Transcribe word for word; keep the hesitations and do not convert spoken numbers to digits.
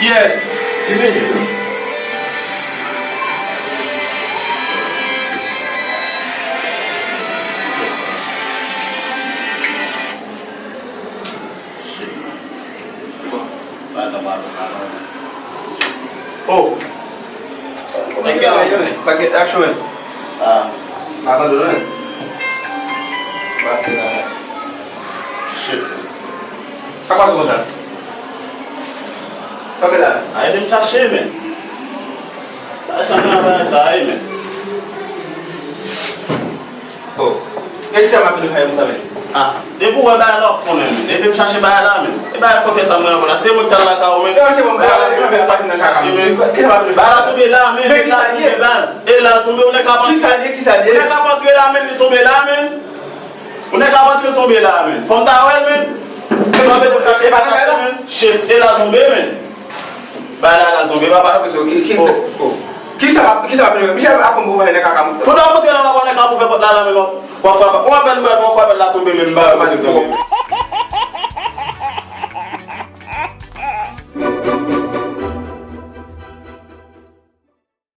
Yes. Ki minit? Oh. Nèg yo, pa gen aksyon, men. Ah. Pa tande, non, men. Pase la. Shit. Sa k pase konsa? Sa k fèt la? A, ede m chache, men. Sa, sa, sa, sa, men. Oh. Gen kisa m ap vin fè konsa, men? Ah, depi w wè bagay la, w ap konnen, men. Ede m chache bagay la, men. E bagay fòkè sa mwen anvo la. Se mwen k t al lakay ou, men. Bagay la tonbe, w ap vin chache, men. Bagay la tonbe la, men. E la tonbe, baz. E la tonbe, ou nèk ap antre. Kisa l ye, kisa l ye? Ou nèk ap antre la, men, li tonbe la, men. Ou nèk ap antre tonbe la, men. Fò m ta wè l, men. Fò m ede m chache, pa chache, men. Shit, e la tonbe, men. Bagay la, la tonbe, papa. Ki, ki, oh, oh. Kisa, kisa, misye ap konn pou nèg kaka. Pandan w monte la, w ap wè nèg ap ouvè pòt la, la, men w ap, w ap frape. Ou ap wè, w ap wè l la tonbe, men m ba w, pa tonbe.